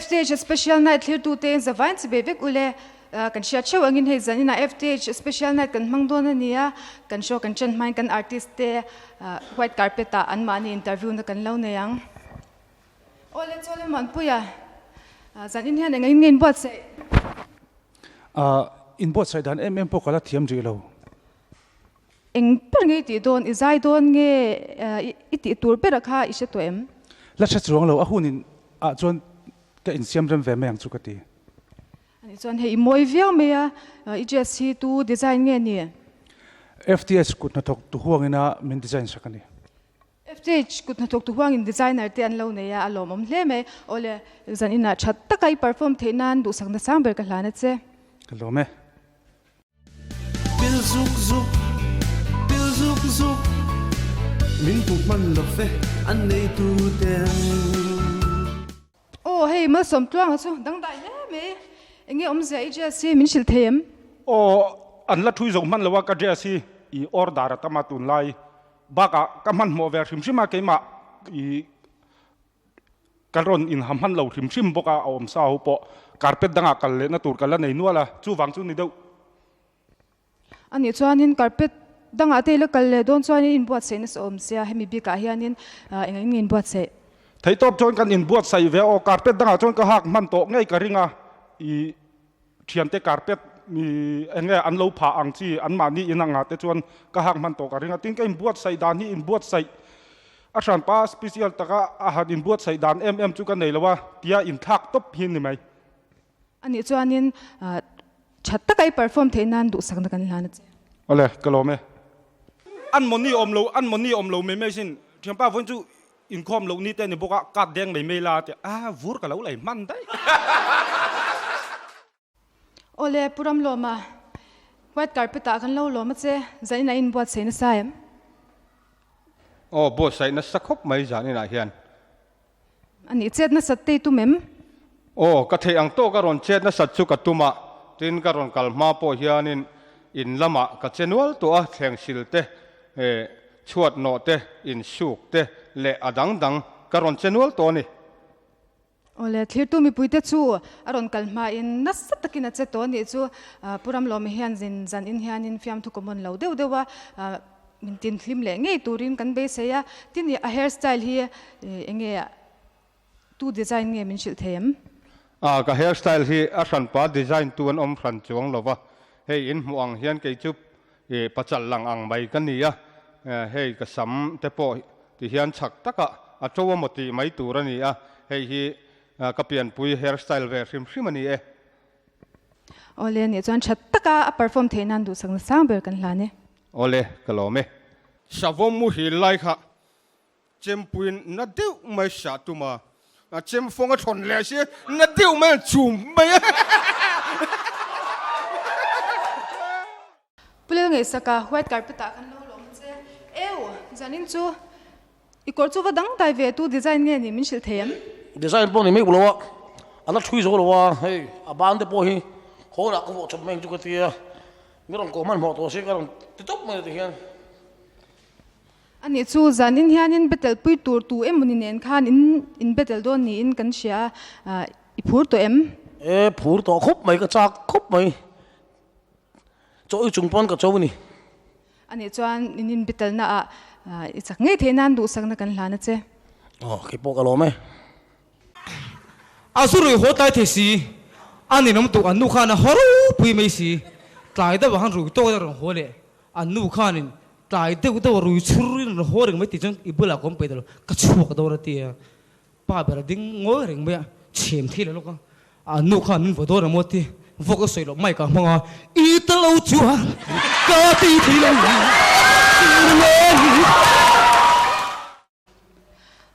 FTH Special Night thlirtute in zavain chi ve vek ule. Kan hriat theuh angin hei zaninah FTH Special Night kan hmang dawn a ni a, kan show kan chen hmain kan artist te white carpet ah anmahni interview na kan lo nei ang. Awle chawle Muanpuia, zanin hian engah in nge inbuatsaih? Inbuatsaih dan em em pawh ka la thiam rih lo. Eng ber nge i tih dawn? I zai dawn nge i tih tur bera kha i hre tawh em? La hre chuang lo, a hunin ah chuan ka insiam rem ve mai ang chu ka ti. Ani chuan hei i mawi viau mai a, i dress hi tu design nge ni? FTH kut hnathawk tu huangina min design sak a ni. FTH kut hnathawk tu huangin designer te an lo nei a, a lawmawm hle mai. Awle, zan inah tha taka i perform theih nan duhsakna sang ber ka hlan a che. Ka lawm e. Pil zuk zuk, pil zuk zuk, min hmu hman lo fe an neitu ten. Aw hei Malsawm Tluanga chu dangdai hle mai, enge awmzia i dress hi min hrilh thei em? Aw an la thui zo hman lo a ka dress hi i order a tam a tunlai bakah ka hmanhmawh ve hrim hrim a keimah i Ka rawn inha hman lo hrim hrim bawk a, a awm sa ho pawh carpet dangah kal lehna tur ka la nei nual a, chuvang chu ni deuh. Anih chuanin carpet dangah te i la kal leh dawn chuanin inbuatsaih nasa awm sia, hemi bikah hianin eng eng nge inbuatsaih? Theihtawp chuan kan inbuatsaih ve aw, carpet dangah chuan ka hak hman tawh ngei ka ring a, i thiante carpet mi eng nge an lo phah ang chi anmahni in angah te chuan ka hak hman tawh ka ring a, tin ka inbuatsaih dan hi inbuatsaih a hranpa special taka a han inbuatsaih dan em em chu ka nei lo a tia inthlak tawp hi ni mai. Anih chuanin tha taka i perform theih nan duhsakna kan hlan a che. Awle, ka lawm e. An mawni awm lo, an mawni awm lo mai mai sin. Thianpa vawiin chu Inkhawm loh ni te ni bawk a, card deng mai mai la a ti a, vur ka lo lei hman daih. Awle, Pu Ramlawma, white carpet ah kan lo lawm a che, zanin ah inbuatsaih nasa em? Aw, buatsaih nasa khawp mai zanin ah hian. Anih, chet nasat te i tum em? Aw, ka theih ang tawk a rawn chet nasat chu ka tum a, tin ka rawn kal hma pawh hianin in lamah ka che nual tawh a, thleng sil te, Chhuat nawh te, insuk te leh a dang dang ka rawn che nual tawh a ni. Awle, thlirtu mipuite chu a rawn kal hmain nasa takin a che tawh a nih chu. Pu Ramlawmi hian zin zan in hianin fiamthu common lo deuh deuh a, min tin hlim leh ngei turin kan beisei a. Tin, a hair style hi enge tu design nge min hrilh thei em? A, ka hair style hi a hranpa design tu an awm hran chuang lo va, hei in hmuh ang hian kei chu i pachal lang ang mai ka ni a, hei ka sam te pawh ti hian chak takah a to a maw tih mai tur a ni a, hei hi ka pianpui hair style ve hrim hrim a ni e. Awle nih chuan tha taka a perform theih nan duhsakna sang ber kan hlan e. Awle, ka lawm e. Savawm muhil lai kha Chempuiin na deuh mai hriah tum a, a chem fawng a thawn leh si, na deuh mai a chum mai a. Pu Lalngeihsaka, white carpet ah khan lo lawm che. Eu, zanin chu i kawr chu va dang dai ve tu design nge ni min hrilh thei em? Design pawh ni meuh lo a, a la thui zo lo a, hei a ban te pawh hi khawnah ka vuah chawp mai ang chu ka tia, mi rawn kawh hmanhmawh tawh si ka rawn ti tawp mai a ti hian. Anih chu zanin hianin betel pui tur tu emawni nen khan in in betel dawn niin kan hria a, i phur tawh em? E, phur tawh khawp mai, ka chak khawp mai. Chaw i chung pawn ka cho a ni. Anih chuan in in betelna ah i chak ngei theih nan duhsakna kan hlan a che. Aw, kei pawh ka lawm e. A zu rui haw tlai thei si, a ninawm tuk an nu khan a haw ropui mai si, tlai deuh ah khan rui tawk in a rawn haw leh, an nu khanin Tlai deuh deuh a rui chhur in rawn haw reng mai tih chuan i bulah ka awm peih ta lo, ka chhuak dawn a ti a. Pa ber a ding ngawi reng mai a, chhem thei lo lawk a, a nu khan min vaw dawn a maw ti, vawk a sawi loh mic ah hmang a, I ta lo chuan ka ti thei lo ni.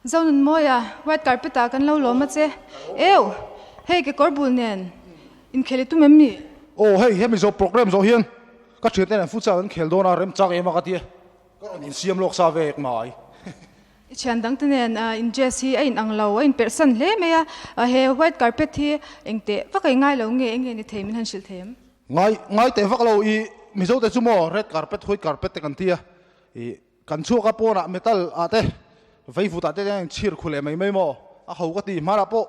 Zonunmawia, white carpet ah kan lo lawm a che. Eu! Hei kekawr bul nen inkhel i tum em ni? Aw hei, hemi zawh program zawh hian ka thiante nen futsal an khel dawn a, rem chak em a ka tia, ka rawn insiam lawk sa ve ek mai. I thian dangte nen in dress hi a in ang lo, a inperhsan hle mai a, he white carpet hi engteh vak a i ngai lo nge, enge ni thei min han hrilh thei em? Ngai, ngai teh vak lo, i Mizo te chu maw red carpet, white carpet te kan tia, i Kan chhuak a pawnah metal ah te veivut ah te hian chhir khu leh mai mai maw? A ho ka ti, hmanah pawh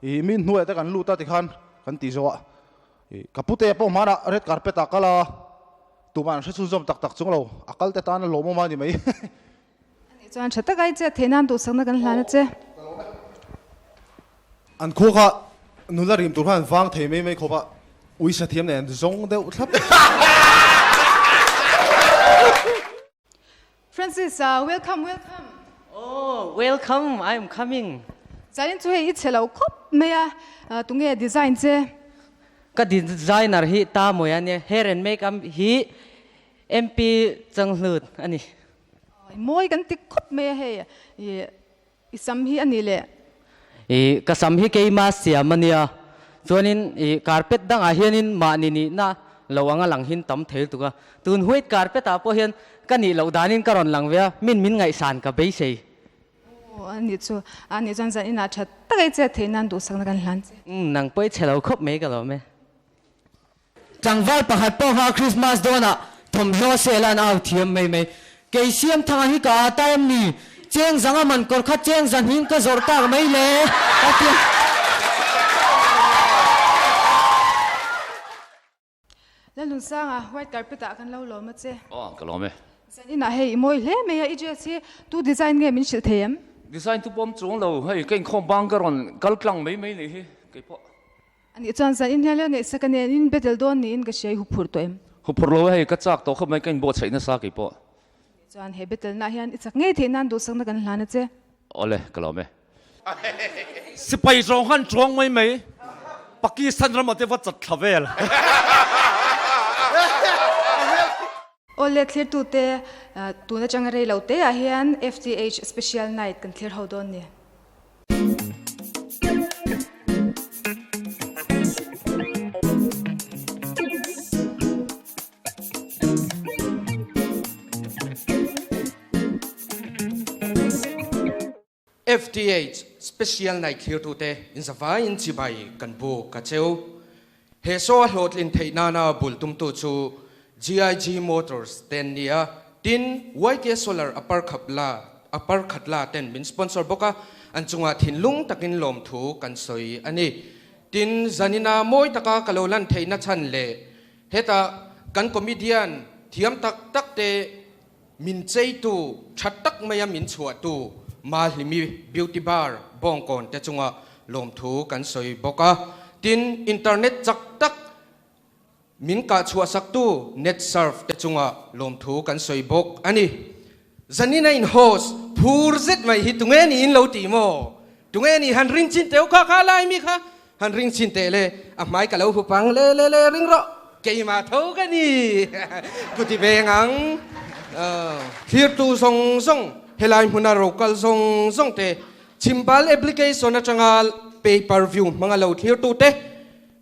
Ih mi hnuaiah te kan lut a tikhan kan tih zawh a, ih ka pute pawh hmanah red carpet ah kal a, tumah an hre chhunzawm tak tak chung lo, a kal te tan a lawmawm a ni mai. Anih chuan tha taka i chet theih nan duhsakna kan hlan a che. An khua kha nula rim tur khan an vang thei mai mai khawp a, uisa thiam nen an zawng deuh thlap. Francis, welcome, welcome. Oh, welcome, I am coming. Zanin chu hei i chhe lo khawp mai a, tunge design che? Ka designer hi ta mawi a nia, hair and make up hi MP Changhlut a ni. Mawi kan ti khawp mai a hei, I sam hi a nih le? I ka sam hi keima siam a nia, chuanin i carpet dangah hianin mahni nihna lo anga lang hin tam thei lutuk a, tun white carpet ah pawh hian ka nih loh danin ka rawn lang ve a, min min ngaihsan ka beisei. Aw a nih chu, a nih chuan zan inah tha tak ei chet theih nan duhsakna kan hlan che. Umm nang pawh i chhe lo khawp mai ka lawm e. Tlangval pakhat pawh kha Christmas dawnah thawmhnaw sel an au thiam mai mai. Kei Siamthanga hi ka ata em ni? Cheng zanga man kawr kha cheng zahnin ka zawrh tak mai le a ti a. Lalnunsanga, white carpet ah kan lo lawm a che. Aw, ka lawm e. Zan inah hei i mawi hle mai a, i dress hi tu design nge min hrilh thei em? Design tu pawm chuang lo, hei ka inkhawm bang ka rawn kal tlang mai mai nih hi kei pawh. Anih chuan zan in hian neih sak a nen in battle dawn niin ka hria i huphurh tawh em? Huphurh lo e hei ka chak tawh khawp mai ka inbuatsaih nasa kei pawh. Anih chuan he battle nah hian i chak ngei theih nan duhsakna kan hlan a che. Awle ka lawm e. Sipai zawng han chuang mai mai Pakistan ramah te va chat thla vel. Awle thlirtute tun atanga rei lo te ah hian FTH Special Night kan thlir ho dawn ni. FTH Special Night thlirtute inzavaiin chibai kan buk a cheu. He show a hlawhtlin theih nana bul tumtu chu GIG Motors te an ni a, tin YK Solar Upper Khapla Upper Khatla ten min sponsor bawk a, an chungah thinlung takin lawmthu kan sawi a ni. Tin, zanina mawi taka ka lo lan theihna chhan leh heta kan comedian thiam tak tak te Min cheitu, tha tak maia min chhuahtu Mahlimi Beauty Bar Bawngkawn te chunga lawmthu kan sawi bawk a. Tin, internet chak tak min kahchhuahsaktu NetSurf te chunga lawmthu kan sawi bawk a ni. Zanina in host phur zet mai hi tunge niin lo ti maw? Tunge ni han ring chin teu kha kha lai mi kha han ring chin teh le a hmai ka lo hup ang le le le ring rawh keimah tho ka ni ku ti veng ang thlirtu zawng zawng helai hmuna rokal zawng zawng te chhimbal application atanga pay per view hmanga lo thlirtu te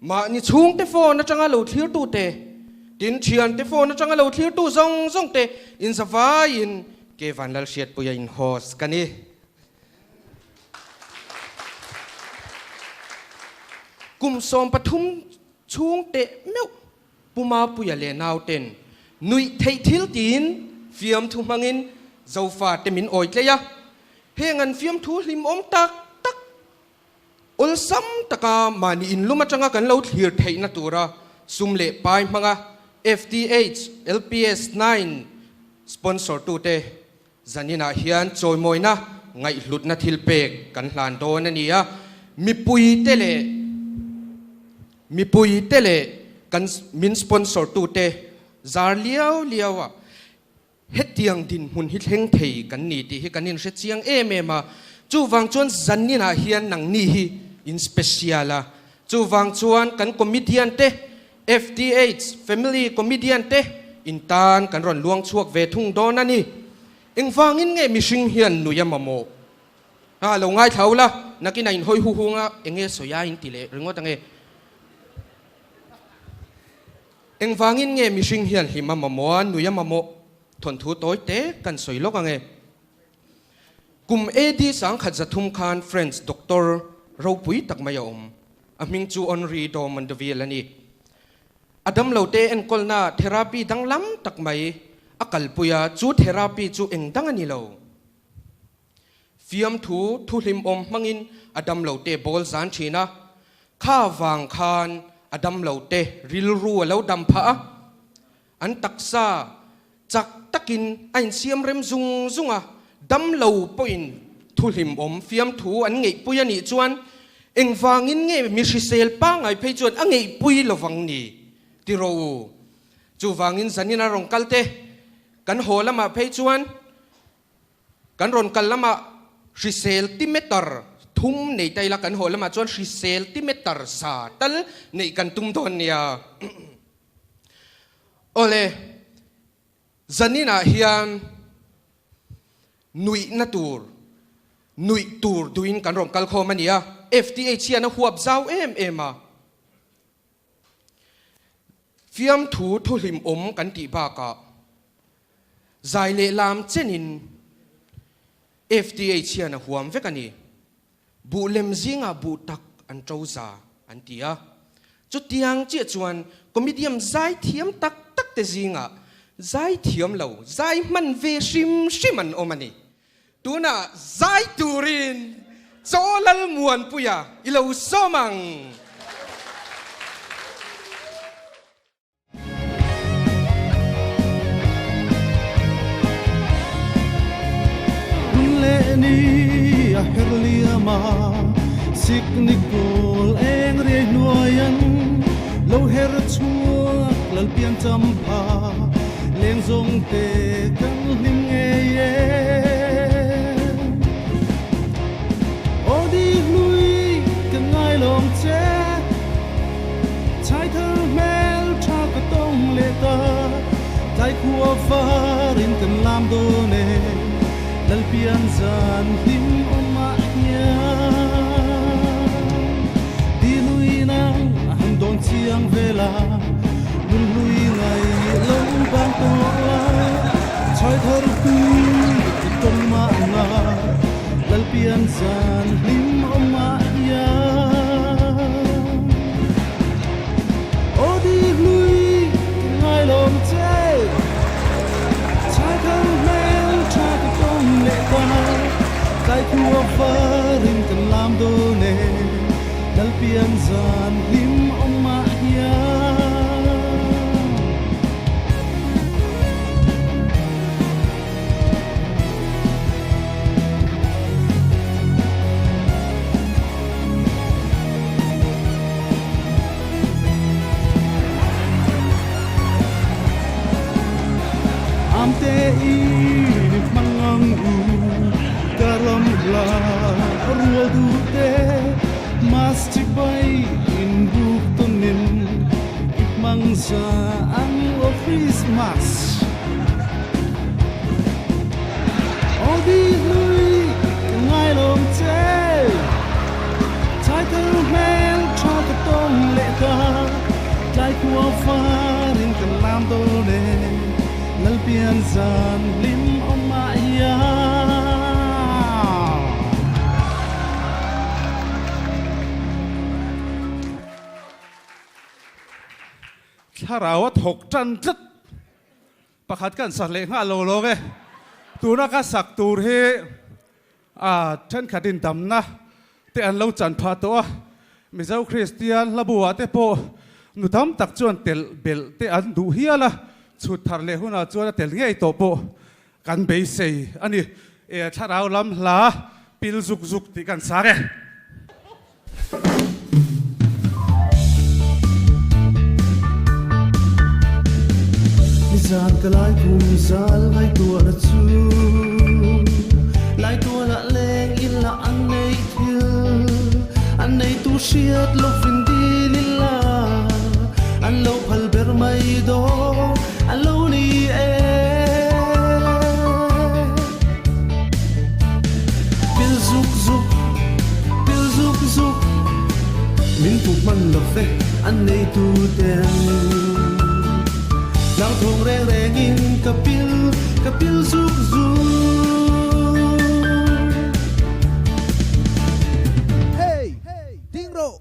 mahni chhungte phone atanga lo thlirtu te tin thiante phone atanga lo thlirtu zawng zawng te inzavaiin ke Vanlalhriatpuia in host ka ni. Kum 13 chhung teh meuh Pu Mapuia leh nauten nuih theih thil tiin fiamthu hmangin Zofa te min awi tlei a. Heng an fiamthu hlimawm tak tak awlsam taka mahni inlum atanga kan lo thlir theihna tura sum leh pai hmanga FTH LPS 9 sponsor tute Zaninah hian chawimawina ngaihhlutna thil pek kan hlan dawn a ni a, mipuite leh mipuite leh kan min sponsor tute zar liau liau a hetiang dinhmun hi thleng thei kan ni tih hi kan inhre chiang em em a, chuvang chuan zaninah hian nangni hi in special a, chuvang chuan kan comedian te FTH, Family Comedian te in tan kan rawn luang chhuak ve thung dawn a ni. Engvangin nge mihring hian nui a mamawh? Ha, lo ngaithla ula, nakin a inhawi hu hung a, enge sawi a in ti leh ringawt ange. Engvangin nge mihring hian hlim a mamawh a, nui a mamawh? Thawnthu tawi te kan sawi lawk ange. Kum AD 1300 khan French doctor ropui tak mai a awm. A hming chu Henri de Mondeville a ni. A damlote enkawlna therapy danglam tak mai a kalpui a, chu therapy chu eng dang a ni lo. Fiamthu thu hlimawm hmangin a damlote bawl zan thin a, kha vang khan a damlote rilru a lo dam phah a, an taksa chak takin a insiam rem zung zung a, damlo pawhin thu hlimawm fiamthu an ngeihpui a nih chuan engvangin nge mi hrisel pangngai phei chuan a ngeihpui lovang ni ti rawh u. Chuvangin zanin a rawn kal te kan haw lamah phei chuan Kan rawn kal lamah hrisel timeter thum nei ta ila, kan haw lamah chuan hrisel timeter za tal neih kan tum dawn nia. Awle, zaninah hian nuihna tur, nuih tur duhin kan rawn kal khawm a ni a, FTH hian a huap zau em em a. Fiamthu thuhlimawm kan tih bakah zai leh lam chenin FTH hian a huam vek a ni. Buh lem zingah buh tak an to za an ti a. Chutiang chiah chuan comedian zai thiam tak tak te zingah zai thiam lo, zai hman ve hrim hrim an awm a ni. Tunah zai turin Chaw Lalmuanpuia i lo sawm ang. Hun leh ni a her liam a, sikni kawl eng riai hnuaian lo her chhuak Lalpian champha leng zawng te kan hlim ngei e. Aw di hlui ka ngai lawm che, chhai thar hmel tha ka tawng leh ta, tlai khua varin kan lam dawn e, Lalpian zan hlim awm ah hian. Di hlui nang a han dawn chiang vel a, nun hlui ngai lo bang tawh la, chhai thar tui i tawng mah na, Lalpian zan hlim awm ah hian. Aw di hlui ka ngai lawm che, chhai thar hmel tha ka tawng leh ta, tlai khua varin kan lam dawn e, Lalpian zan hlim awm ah hian. Am te i ni hmang ang u, ka ram hla rual duh te, Mas chibai in buk tawnin i hmang za ang aw Christmas. Aw di hlui ka ngai lawm che, Title hmel tha ka tawng leh ta, Tlai khua farin kan lam dawn e, Lalpian zan hlim awm ah hian. Thlarau a thawk tan tlat. Pakhat kan sak leh nghah lo lawk e. Tuna ka sak tur hi a thenkhatin damna te an lo chan phah tawh a. Mizo Kristian hlabuah te pawh nu tam tak chuan telh belh te an duh hial a, chhut thar leh hunah chuan a tel ngei tawh pawh kan beisei a ni. E thlarau lam hla pil zuk zuk tih kan sak e. Nizan ka lai kum zal ngaihtuahna chu Laitualah leng ila an nei thil An neitu hriat lovin dil ila An lo phal ber mai dawn an lo ni e Pil zuk zuk, pil zuk zuk, min puk hman lo ve an neitu ten. Hlauthawng reng rengin ka pil, ka pil zuk zuk. Hey! Ding rawh!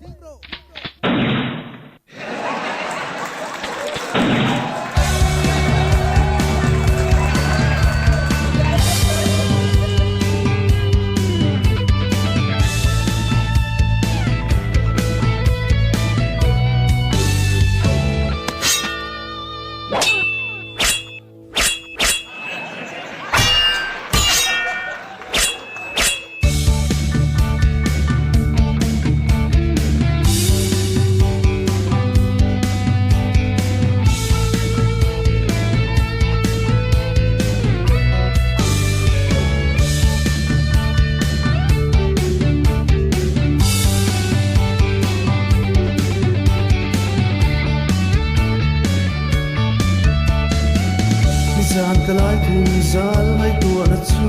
Ka lai kum zal ngaihtuahna chu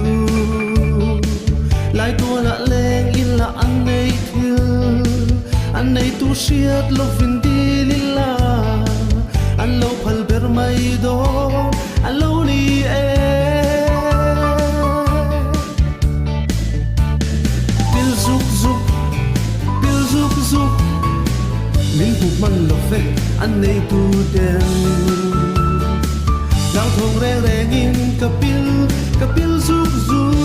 Laitualah leng ila an nei thil An neitu hriat lovin dil ila An lo phal ber mai dawn a lo ni e. Pil zuk zuk, pil zuk zuk, min hmu hman lo ve an neitu ten. Hlauthawng reng rengin ka pil, ka pil zuk zuk.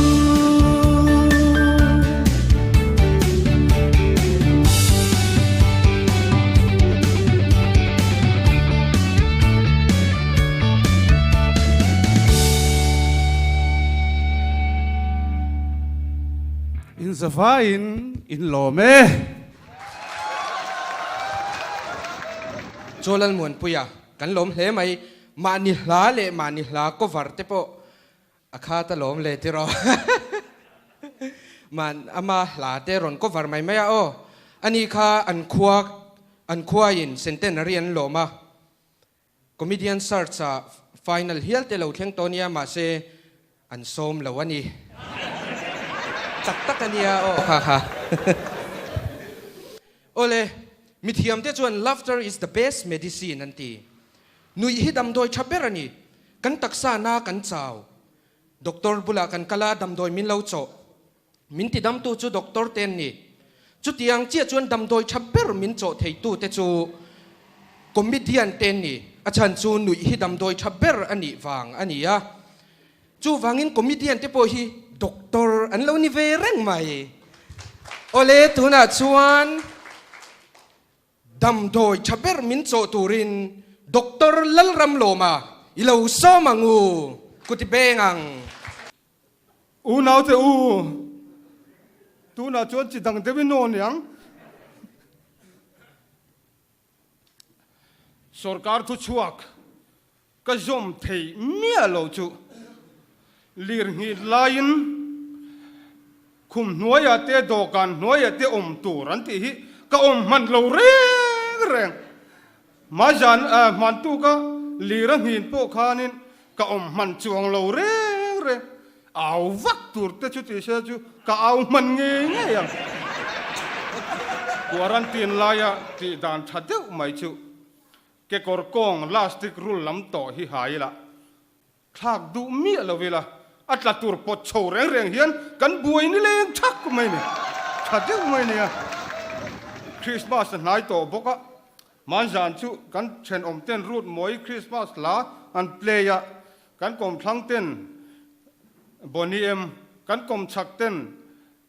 In zavaiin in lawm e. Chaw Lalmuanpuia kan lawm hle mai. Mahni hla leh mahni hla cover te pawh a khat a lawm le tiraw. Man ama hla te rawn cover mai mai a aw. Ani kha an khua an khuain centenary an lawm a. Comedian Search ah final hial te lo thleng tawh nia mahse an sawm lo a ni. Tak tak a nia aw kha kha. Awle, mithiam te chuan laughter is the best medicine an ti. Nuih hi damdawi tha ber a ni. Kan taksa na kan chau. Doctor bulah kan kal a damdawi min lo chawh. Min ti damtu chu doctor te an ni. Chutiang chiah chuan damdawi tha ber min chawh theitu te chu comedian te an ni. A chhan chu nuih hi damdawi tha ber a nih vang a ni a. Chuvangin comedian te pawh hi doctor an lo ni ve reng mai. Awle tunah chuan Damdawi tha ber min chawh turin Doctor Lalramlawma i lo sawm ang u, ku ti beng ang. U naute u, tunah chuan chi dang deuhin aw niang. Sorkar thuchhuak ka zawm thei miah lo chu lirnghit laiin khum hnuaiah te dawhkan hnuaiah te awm tur an tih hi ka awm hman lo reng reng. Mahzan hmantuka lir a nghin pawh khanin ka awm hman chuang lo reng reng. Au vak tur te chu ti se chu ka au hman ngei ngei ang. Quarantine laia tih dan tha deuh mai chu kekawr kawng lastic rul lam tawh hi ha ila thlak duh miah lo ila a tla tur pawt chho reng reng hian kan buai ni leng thak mai ni. Tha deuh mai nia. Christmas a hnai tawh bawk a, hmanzan chu kan thenawm ten route mawi Christmas hla an play a, Kan kawmthlang ten Bonnie em, kan kawmchhak ten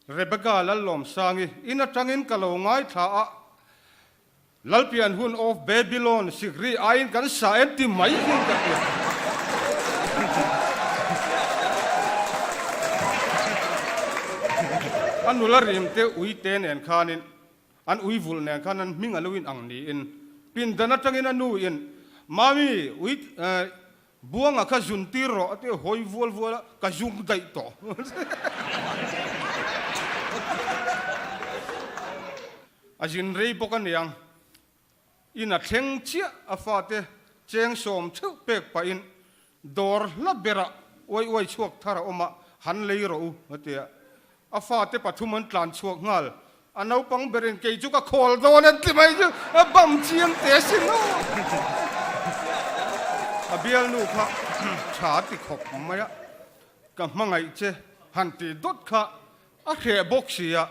Rebecca Lallawmsangi in atangin ka lo ngaithla a, Lalpian hun of Babylon sikri aiin kan sa em ti mai hian ka hria. A nula rim te ui te nen khanin an ui vulh nen khan an hming a lo in ang niin pindan atangin a nu in Mami ui Buanga kha zun tir rawh a ti a, hawi vual vual a, ka zung daih tawh. A zin rei bawk a niang, in a thleng chiah a fate cheng sawm theuh pek pahin dawr hla berah uai uai chhuak thar a awm a, han lei rawh u a ti a. A fate pathum an tlan chhuak nghal, a naupang berin kei chu ka khawl dawn an ti mai chu a bam chiang teh asin aw. A bialnu kha tha a ti khawp mai a, ka hmangaih che han ti dawt kha a hreh bawk si a,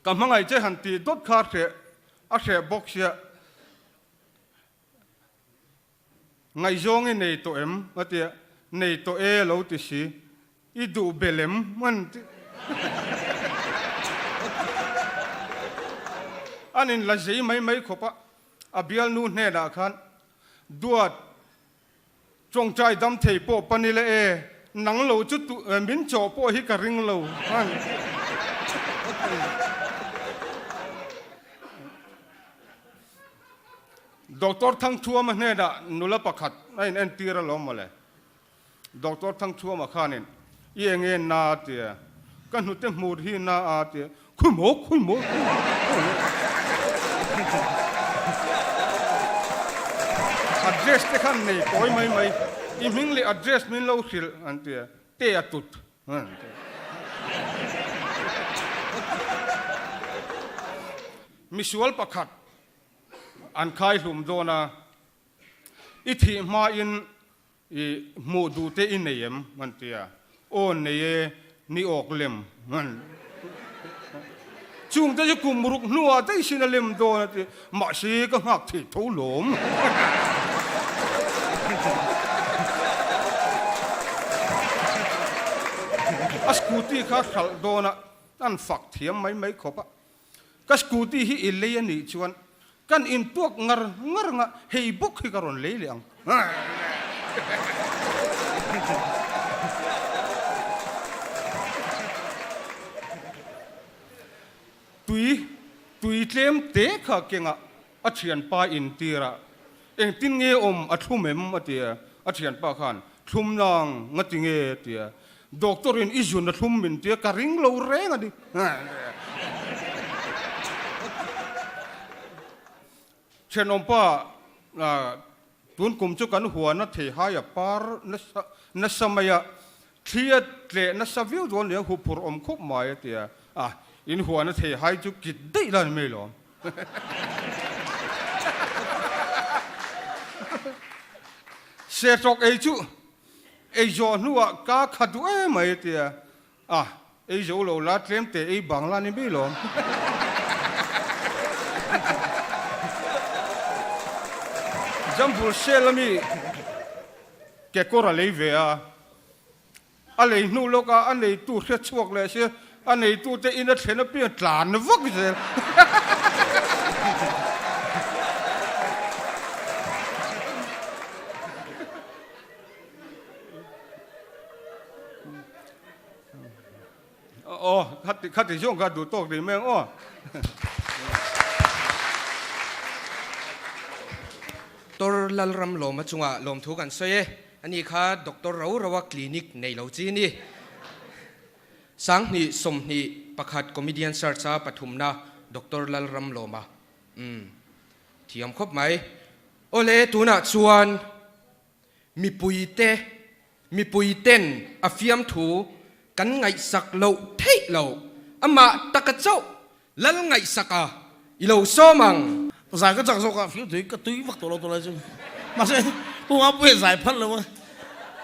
ka hmangaih che han ti dawt kha a hreh bawk si a. Ngaihzawng i nei tawh em? a ti a, Nei tawh e a lo ti si. I duh bel em? an ti. An inla zei mai mai khawp a, a bialnu hnenah khan, Duat, tawngtai dam thei pawh pan ila e, nang lo chu min chawh pawh hi ka ring lo, an ti. Doctor Thangthuama hnenah nula pakhat a in entir alawm mawle. Doctor Thangthuama khanin, I eng nge na a ti a, ka hnute hmur hi na a ti a, khawi maw, khawi maw, khawi maw. Address te khan nei tawi mai mai, i hming leh address min lo hrilh an ti a, te a tut an ti a. Misual pakhat an khai hlum dawn a, i thih hmain i hmuh duh te i nei em an ti a, aw nei e, ni awk lem an Chung te chu kum ruk hnuah daih sin a lem dawn a ti, mahse ka nghak thei tho lawm. A scooty kha hralh dawn a, an fak thiam mai mai khawp a. Ka scooty hi i lei a nih chuan kan intuak ngar ngar ang a, hei bawk hi ka rawn lei leh ang. Tui, tui tlem te kha kengah a thianpa intir a, engtin nge awm a thlum em? a ti a, a thianpa khan thlum nang nga ti nge? a ti a, doctor in i zun a thlum min ti a, ka ring lo reng a ni. Thenawmpa tun kum chu kan huan a thei hai a par nasa nasa mai a, thli a tleh nasa viau dawn nia huphurh awm khawp mai a ti a, a in huan a thei hai chu kit daih la ni mai lawm. Sertawk ei chu ei zawh hnuah ka kha duh em mai a ti a, a ei zo lo la tlem teh ei bang la ni mai lawm. Jambul sel ami kekawr a lei ve a. A lei hnu lawkah a neitu hre chhuak leh si, a neitute in a thlen apiang tlan vak zel. Aw, khati khati zawng kha duh tawk rih mai ang aw. Tor Lalram Lawma chungah lawmthu kan sawi e. Ani kha Doctor ro roa clinic nei lo chi ni. 2021 Comedian Search a pathumna Doctor Lalramlawma. Umm. Thiam khawp mai. Awle tunah chuan mipuite mipuiten a fiamthu kan ngaihsak loh theih loh amah taka chauh Lal ngaihsak a, i lo sawm ang. Zai ka chak zawk a, fiu tui ka tui vak tawh lo tawh lai chu. Mahse, Pu Mapuia zai phal lo a,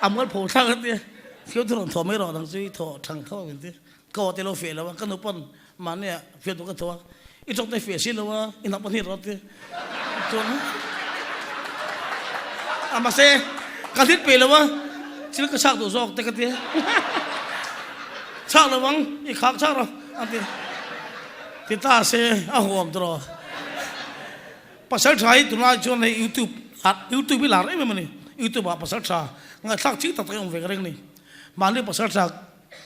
a mual pho thlak a tia, fiu thu rawn thaw mai rawh dang chu i thaw thang tho ang inti. Ka aw te lo feh lo a, ka nu pawn mahnia fiu thu ka thaw a, i tawk te feh si lo a, i hnap pahnih rawh a tia. Chuan a mahse, ka hlit peih lo a, thil ka chhak duh zawk te ka tia. Chhak lo ang, i khak chhak rawh. A ti ti ta se a huam tawh. Pasal tha hi tunlai chuan hei youtube ah youtube hi lar em em a ni. Youtube ah pasal tha ngaihthlak ching tak tak hi awm ve ka ring a ni. Mahni pasal tha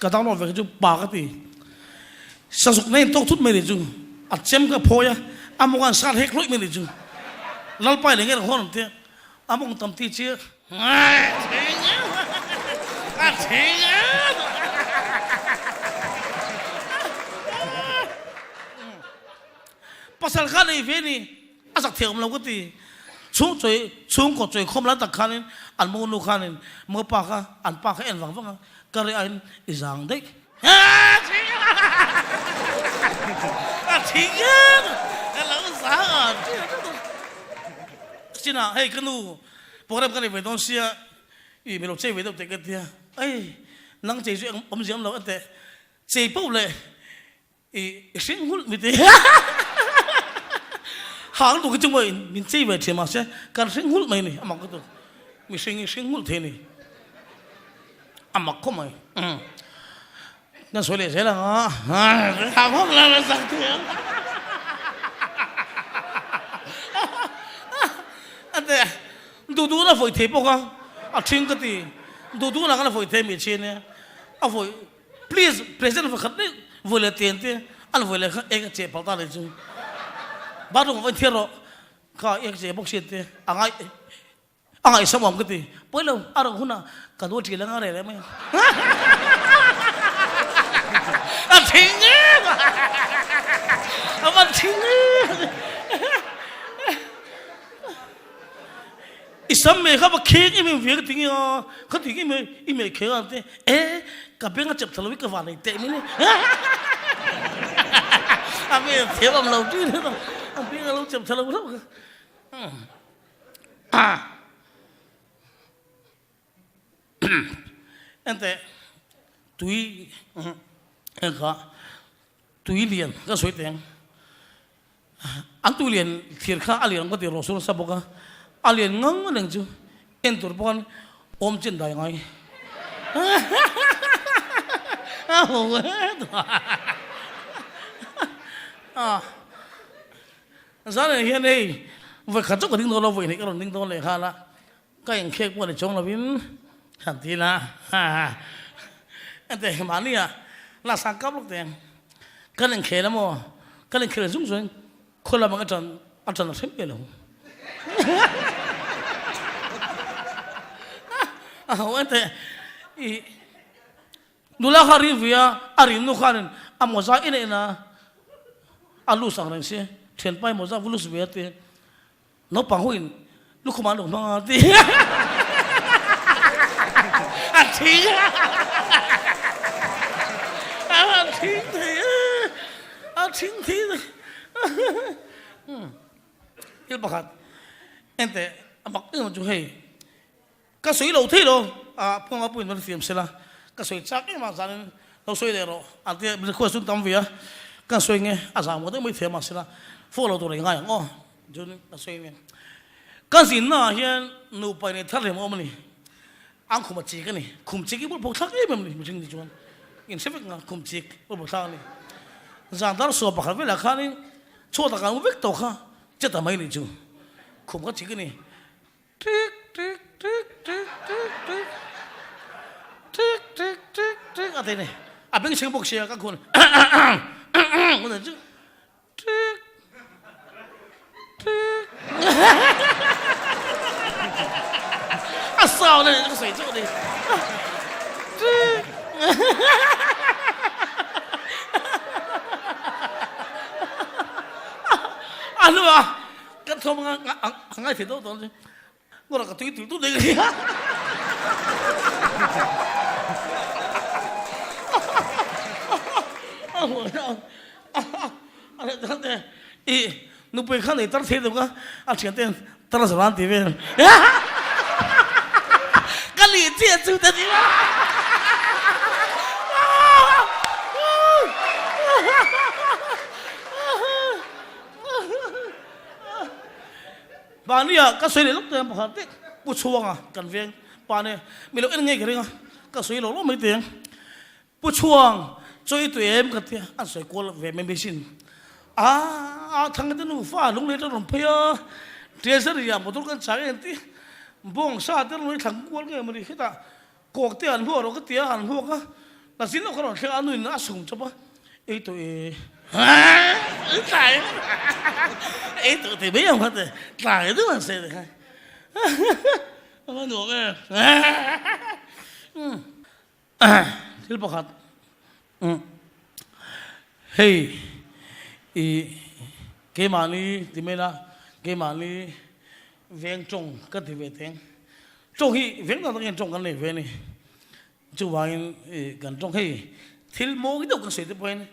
ka download ve kha chu pa ka ti. Sazuk nei in tawk thut mai ni chu a chem ka phawi a, a mawng an sat hek hlawih mai ni chu. Lalpa i leh nge rang hawn ang tia a mawng tam ti chi a. Pasal kha nei ve ni a zak thei awm lo ka ti. Chhung chawi chhungkaw chawi khawm lai tak khanin an monu khanin mopa kha an pa kha en vang vang a, ka reh aiin i zang daih. A thing em a lo zang a Chinah hei ka nu program ka nei ve dawn sia i mi lo chei ve deuh teh ka tia ei nang chei chu awm ziam lo ante chei poh leh i hring nghulh mi te hang tu khi chu maw min chei ve thin mahse kan hring nghulh mai ni amak ka tu mihring hi hring nghulh thei ni a mak khawp mai kan sawi leh zel ang a hang hawk la la sak thei ang a te duh duh na vawi thei bawk a a ṭhing ka ti duh duh na kan vawi thei mi chin e a vawi Please present pakhat daih vawi leh ten te an vawi leh kha eng a cheh palh ta leh chu bathroom ah pawh in thiar rawh kha eng cheh bawk si te a ngai a ngaihsam awm ka ti pawi lo a rang hunah ka nu ṭil anga reh leh mai ang a thing em a van thing em. sam mei kha va kheng em em ve ka ti nge a, kha ti nge mai i mei kheng ang te, e ka beng a chep tha lo i ka van ei teh mai ni. A beng a thiam ang lo ṭin a, a beng a lo chep tha lo hlauh kha. Enteh tui kha tui lian ka sawi teh ang. An tui lian thlir kha a lian ka ti rawh sur nasa bawk a, a lian ngang reng chu en tur pawh khan awm chen dai ngai. Zan hian hei vawi khat chauh ka ding dawn lo, vawi hnih ka rawn ding dawn leh nghal a. Ka inkhek pawh ni chuang lovin han ti la, ente mahni ah la sang kap lawk teh ang. Kan inkhel a maw? Kan inkhel zung zung in khaw lam ang a ṭan a ṭan a hrem ve lo. A ho ente i nula kha rim ve a, a rim nu khanin a mawza en en a, a lus ang reng si, ṭhianpa i mawza va lus ve a ti. Naupang ho in lukhum an lo hmang a ti a thing a thing thei a thing thei thil pakhat ente a mak em chu hei Ka sawi lo thei lo, a pawng a puin rawn fiam sela, ka sawi chak em a zanin lo sawi leh rawh a tia request chu tam ve a, ka sawi nge a zah maw deuh mai thiam a sela follow tur ei ngai ang aw chuan ka sawi nge ka zinna ah hian nupa inei thar lem a awm a ni, an khum a chik a ni, khum chik hi bul pawh thlak em em a ni mihring ni chuan in hre vek nga khum chik bul pawh thlak a ni, zan dar suah pakhat velah khanin chhuat ah kan awm vek tawh kha che ta mai a nih chu khum ka chik a ni. Tik tik tik tik tik tik tik tik tik tik a ti ni. A beng chheng bawk sia ka khun ka ti chu tik tik a sound a ni ka sawi chu a ni tik a hnuah Kan thawm a ngai thei deuh dawn chu. Ngawrah ka tui tul tul daih ka nia. I nupui kha nei tar thei deuh ka a thian ten tar zan an ti vel. Ka lih chiah chu ta ni. Mahnia ka sawi leh lawk teh ang pakhat te Pu Chhuanga kan veng pa nen mi lo en ngei ka ring a, ka sawi lo lo mai teh ang. Pu Chhuang chaw i tui em ka tia an sawi kual ve mai mai sin. A a thang te nufa lung leh te rawn phei a, Treasury ah motor kan chak em ti bawng sa te rawn thlang kual ngei maw ni hetah Kawk te an hmuak rawh ka ti a, an hmuak a, ka zin lawk a rawn thleng a, a nuin a sum chawp a, ei tawh e, tlai ei tawh teh mai ang kha te, tlai deuh an sawi te kha, a va nuam em, thil pakhat hei i keimahni ti mai ila keimahni veng tawng ka ti ve teng. Tawng hi veng tak takin tawng kan nei ve a ni. Chuvangin kan tawng hei thil mawi deuh kan sawi te pawhin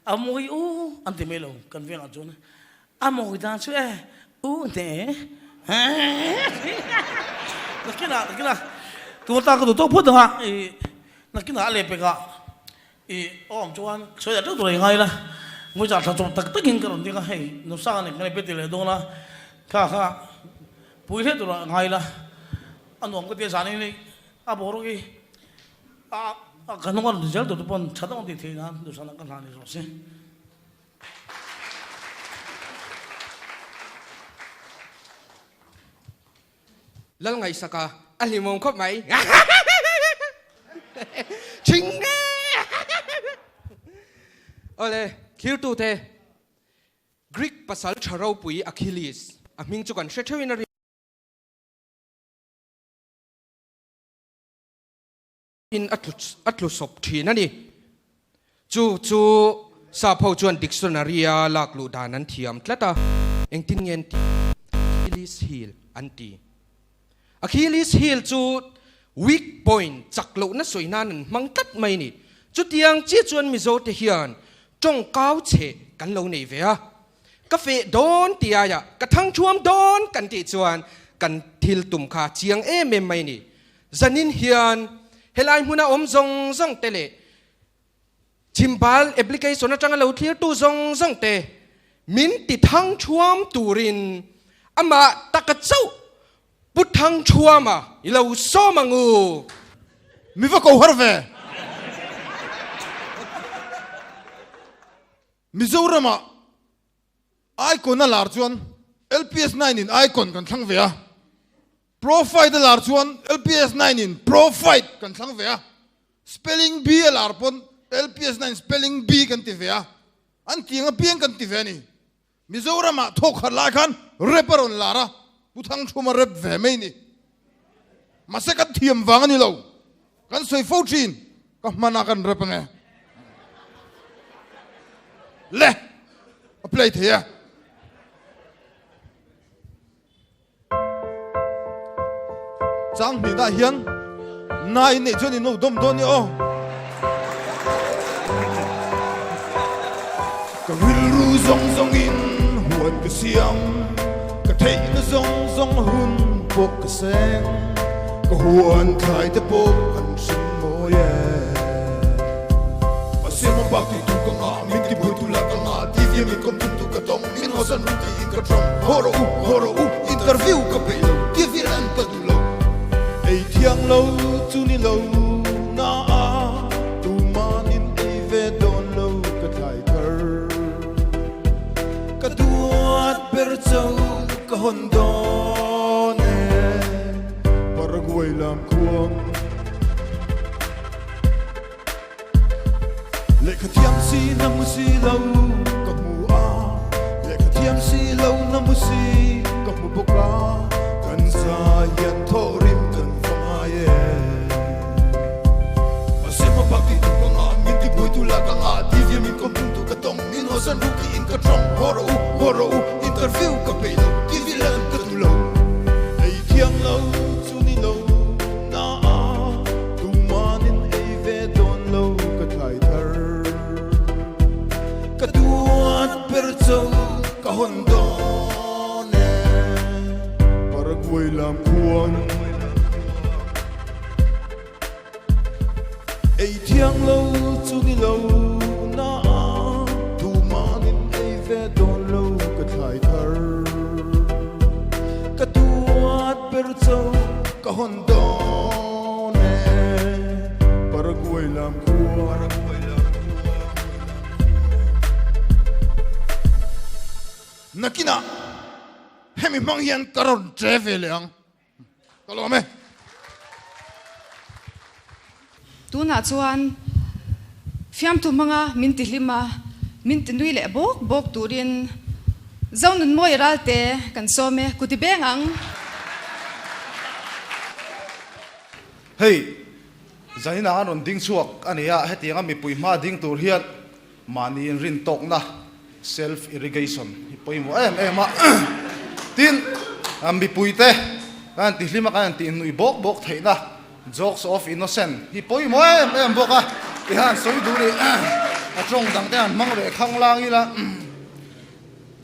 a mawi u an ti mai lo kan vengah chuan a mawi dan chu e u hneh nakinah nakinah tun atan ka duh tawk phawt ang a i nakinah a leh pekah i awm chuan sawi dah teuh tur a i ngai la ngawi thla chawp tak takin ka rawn ding a hei nusa nen kan inpe ti leh dawn a kha kha Pui hle tur ah ngai la, a nuam ka ti a zan in a boruak hi a ka hnung a rawn ti zel tur te pawn tha deuh an tih theih nan duhsakna ka hlan ni zawk se. Lal ngaihsaka a hlimawm khawp mai. Chhing e! Awle, thlirtute. Greek pasal tha ropui Achilles, a hming chu kan hre theuhin a rin a a tlu sawp thin a ni. Chu chu sap ho chuan dictionary a lak luh dan an thiam tlat a, engtin nge an tih? Achilles heel an ti. Achilles heel chu weak point, chak lohna sawi nan an hmang tlat mai ni. Chutiang chiah chuan Mizo te hian tawng kau chhe kan lo nei ve a. Ka feh dawn ti aiah ka thangthuam dawn kan tih chuan kan thil tum kha chiang em em mai ni. Zanin hian helai hmuna awm zawng zawng te leh Chhimbal application atanga lo thlirtu zawng zawng te min ti thangthuam turin amah taka chauh Pu Thangthuama i lo sawm ang u. Mi va ko har ve. Mizoramah Icon a lar chuan LPS 9 in Icon kan thlang ve a. Pro Fight a lar chuan LPS 9 in Pro Fight kan thlang ve a. Spelling Bee a lar pawn LPS 9 Spelling Bee kan ti ve a. An tiang apiang kan ti ve a ni. Mizoramah thawk khat lai khan rep a rawn lar a, Pu Thangthuma rep ve mai ni. Mahse kan thiam vang a ni lo. Kan sawi fo thin, ka hman a kan rep ange. Le, a play thei e. Chang hnihna hian nai neih chuan in lo dawm dawn ni aw. Ka rilru zawng zawngin huan ka siam, ka theihna zawng zawng hun pawh ka seng, ka huan thlai te pawh an hring mawi e. A siam a bak tih tur ka ngah, min ti buai tu lah ka ngah, TV a min kawm tum tu ka tawng. Min hawsan ru tiin ka tawng Haw rawh u, haw rawh u, interview ka peih lo, ti vir an ka duh lo. Ei thiang lo chu ni lo na a, tumanin ei ve dawn lo ka thlai thar. Ka duat ber cho ka hawn dawn e, Paraguay lam khuang. Lehkha thiam si na hmu si lo ka hmu a, lehkha thiam si lo na hmu si ka hmu bawk a, kan za hian thawh rim kan va ngai e. Mahse hmabak tih tur ka ngah, min ti buai tu lah ka ngah, TV a min kawm tum tu ka tawng, min hawsan ru tiin ka tawng, haw rawh u, haw rawh u, interview ka peih lo, TV lan ka duh lo. Ei thiang lo chu ni lo na a. Tumanin ei ve dawn lo ka thlai thar. Ka duat ber cho ka hawn dawn e. Paraguay lam khuan ei thiang lo chu ni lo na a. Tumanin ei ve dawn lo ka thlai thar. Ka duat ber cho ka hawn dawn e Paraguay lam khua Nakinah hemi hmang hian ka rawn che ve leh ang ka lawm e. Tunah chuan fiamthu hmanga min ti hlim a, min ti nui leh bawk bawk turin Zonunmawi Ralte kan sawm e, kuti beng ang. Hei, Zaninah an rawn ding chhuak a ni a, hetianga mipui hma ding tur hian mahni inrin tawkna, self irrigation, hi pawimawh em em a. Tin, mipuite kan han tihlima kan han tihnui bawk bawk theihna, jokes of innocent, hi pawimawh em em bawk a. Tihian sawi duh nih a tawng dang te han hmang leh khang lang ila.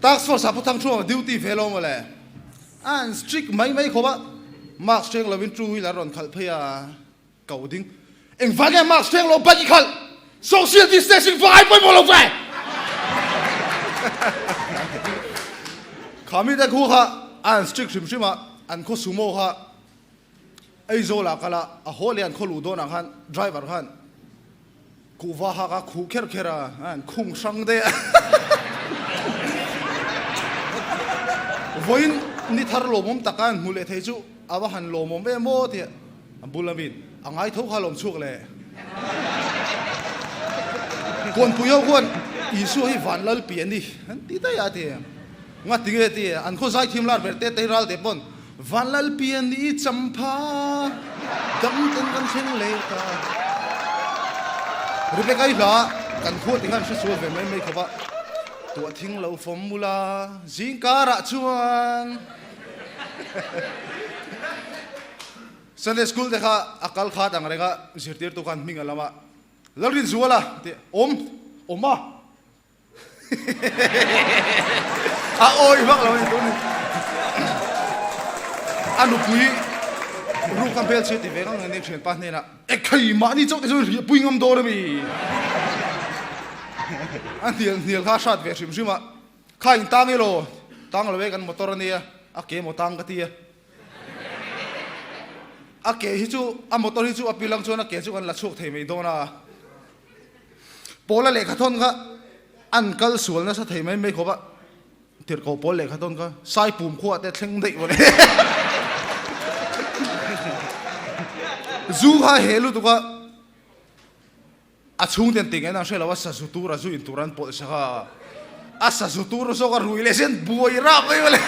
Task force ah Pu Thangchhuang duty ve lo mawle. A han strict mai mai khawp a, mask hreng lovin two wheeler rawn khalh phei a, ko ding. Engvang nge mask hreng lo bike i khalh? Social distancing vang ai pawimawh lo ve! Kha mite khu kha a han strict hrim hrim a, an khaw sumo kha Aizawl ah kal a, a haw leh an khaw luh dawnah khan driver khan kuhva hak a khuh kher kher a, a han khung hrang daih a. Vawiin ni thar lawmawm taka an hmu leh thei chu a va han lawmawm em aw tih a bul a min a ngai tho kha lawm chhuak le. Kawnpui ho khuan Isua hi van lal pi a ni an ti daih a ti. Nga ti nge ti an khaw zaithiam lar ber te te hi ral te pawn Vanlal pian i champha dam ten kan thleng leh ta. Rebecca i hla kan khua ti khan hre sual ve mai mai khawp a, tuah thing lo fawm mula zing karah chuan. Sunday school te kha a kal khat ang reng a, zirtirtu khan hming a lam a, Lalrinzuala tih awm, awm a. A awi vak lo a ni tun ni. A nupui ruk a hmelchhe ti ve ngang a ni thianpa hnenah, E khai mahni chauh te chuan riah pui ngam dawn a mi? A hnial hnial kha a hrat ve hrim hrim a, Kha in tang elaw? Tang lo e kan motor a nia, a ke maw tang ka ti a. A ke hi chu, a motor hi chu a pilang chuan a ke chu kan la chhuak thei mai dawn a. Pawla lehkha thawn kha an kal sual nasa thei mai mai khawp a, tirhkoh pawl lehkha thawn kha Saipum khuah te thleng daih vawlh e. Zu kha he lutuk a, a chhung ten tinge an hre lo a, sazu tur a zu in tur an pawlh sak a, a sazu tur zawk a rui leh zen buai rap mai vawlh e.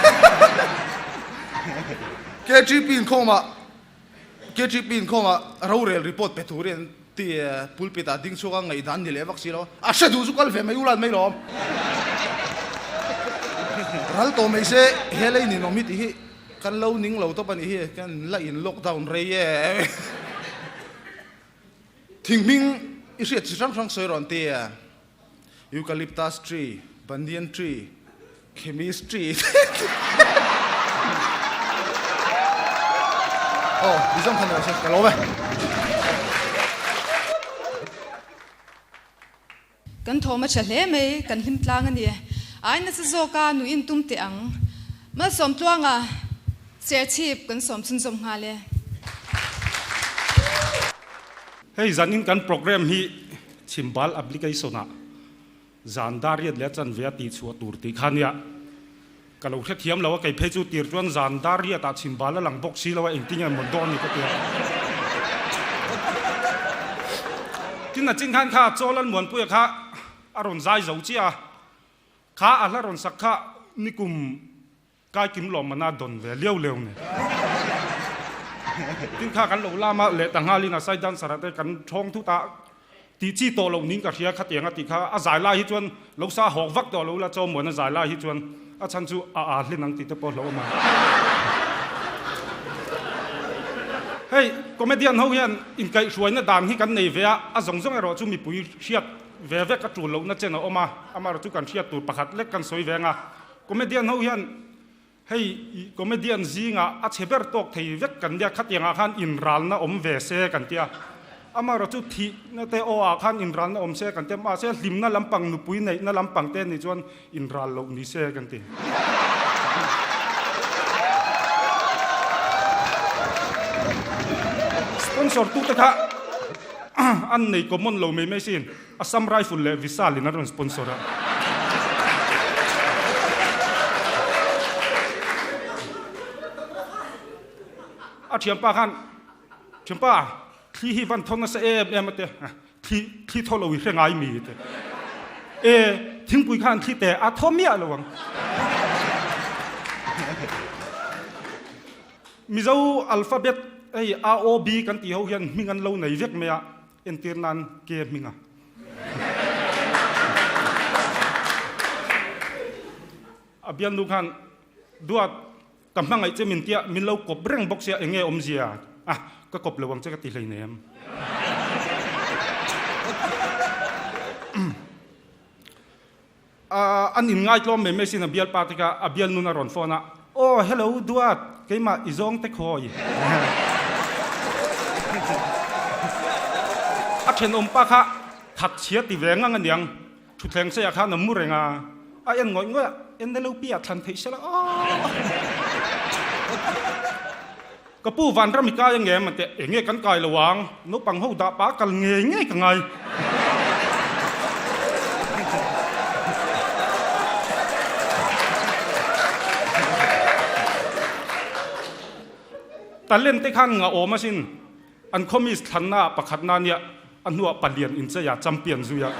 KTP inkhawmah KTP inkhawmah rorel report pe turin an ti pulpit ah ding chhuak a ngaihdan ni leh vak si lo a hre duh chu kal ve mai ulan mai lawm. Ral tawh mai se he lei ninawm hi tih hi kan lo ning lo tawp a nih hi kan la in lockdown rei e. Thing hming i hriat chi hrang hrang sawi rawn ti e eucalyptus tree, banyan tree, chemist tree Aw, i zawng khan rawh se, ka lawm e. Kan thawm a tha hle mai, kan hlim tlang a ni. Ai nasa zawk a, nuih in tum teh ang. Malsawm tluanga serchhip kan sawm chhunzawm nghal e. Hei zanin kan program hi Chhimbal application ah Zan dar riat leh a chanve a tih chhuah tur tih kha nia. Ka lo hrethiam lo a, kei phei chu tir chuan zan dar riatah chhimbal a lang bawk si lo a, engtin nge mawn dawn ni ka ti a. Tin a chin khan kha Chaw Lalmuanpuia kha a rawn zai zo chiah a, kha a hla rawn sak kha nikum Kai kim lawm mana dawn ve liau liau ni. Tin kha kan lo lam a, leh ta nghalin a side dancer ah te kan thawng thut a, tih chi tawh loh ning ka hria khatiang a tih kha a zai lai hi chuan lo sa hawk vak tawh lo la chaw muan a zai lai hi chuan a chhan chu a aa hlin ang tih te pawh hlauh awm a. Hei comedian ho hian inkaihhruaina dan hi kan nei ve a, a zawng zawng erawh chu mipui hriat ve vek a tul lohna chen a awm a, amaherawh chu kan hriat tur pakhat lek kan sawi ve ang a. Comedian ho hian hei comedian zingah a chhe ber tawk thei vek kan nia, khatiangah khan inralna awm ve se kan tia. Amaherawh chu thihna te aw ah khan inralna awm se kan tia, mahse hlimna lampang nupui neihna lampang te nih chuan inral loh ni se kan ti. Sponsor tute kha an nei common lo mai mai sin. Assam Rifle leh Vishal in an rawn sponsor a. A thianpa khan, Thianpa, thli hi van thaw nasa em em a ti a, thli, thli thaw lo i hre ngai mi ti. E, thingpui khan thli te a thaw miah lo ang. Mizo alphabet hei A, O, B kan tih ho hian hming an lo nei vek mai a. Entir nan ke hminga. A bialnu khan duat ka hmangaih che min tia min lo kawp reng bawk sia enge awmzia a ka kawp lo ang che ka ti hlei nem. An in ngaitlawm mai mai sin a bialpa te kha a bialnun a rawn phone a, Aw hello Duat, keimah i zawng te khawi. A thenawmpa kha that chhia ti ve ngang aniang, thutthleng seiah khan a mu reng a, a en ngawih ngawih a, NLOP ah thlan theih sela aw. Ka pu Vanram i kai angem a ti, enge kan kai lo ang, naupang ho dah pah kal ngei ngei ka ngai. Talent te khan nga awm asin, an khawmis thlanna ah pakhatna nia a hnuah palian inchei a champion zui a.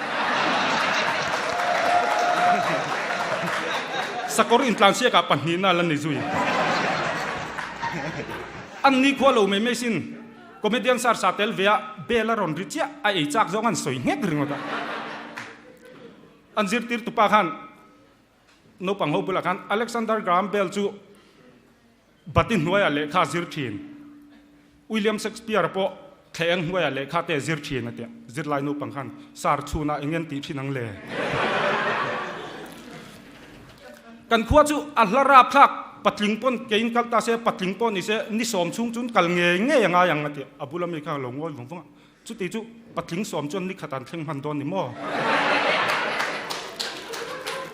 Sakawr intlansiak ah pahnihna la ni zui. An ni khua lo mai mai sin comedian sar sa tel ve a bel a rawn ri chiah a ei chak zawng an sawi nghek ringawt a. An zirtir tupa khan naupang ho bulah khan Alexander Graham Bell chu bati hnuaiah lehkha a zir thin. William Shakespeare pawh thla eng hnuaiah lehkha te zir thin a tia. Zirlai naupang khan sar chhunah eng ngen tih thin ang le? Kan khua chu a hla rapthlak patling pawn keiin kal ta se, patling pawh ni se, ni sawm chhung chuan kal ngei ngei a ngai ang a tia. A bula mi kha lo ngawi vung vung a. Chuti chu patling sawm chuan ni khat an thleng hman dawn ni maw?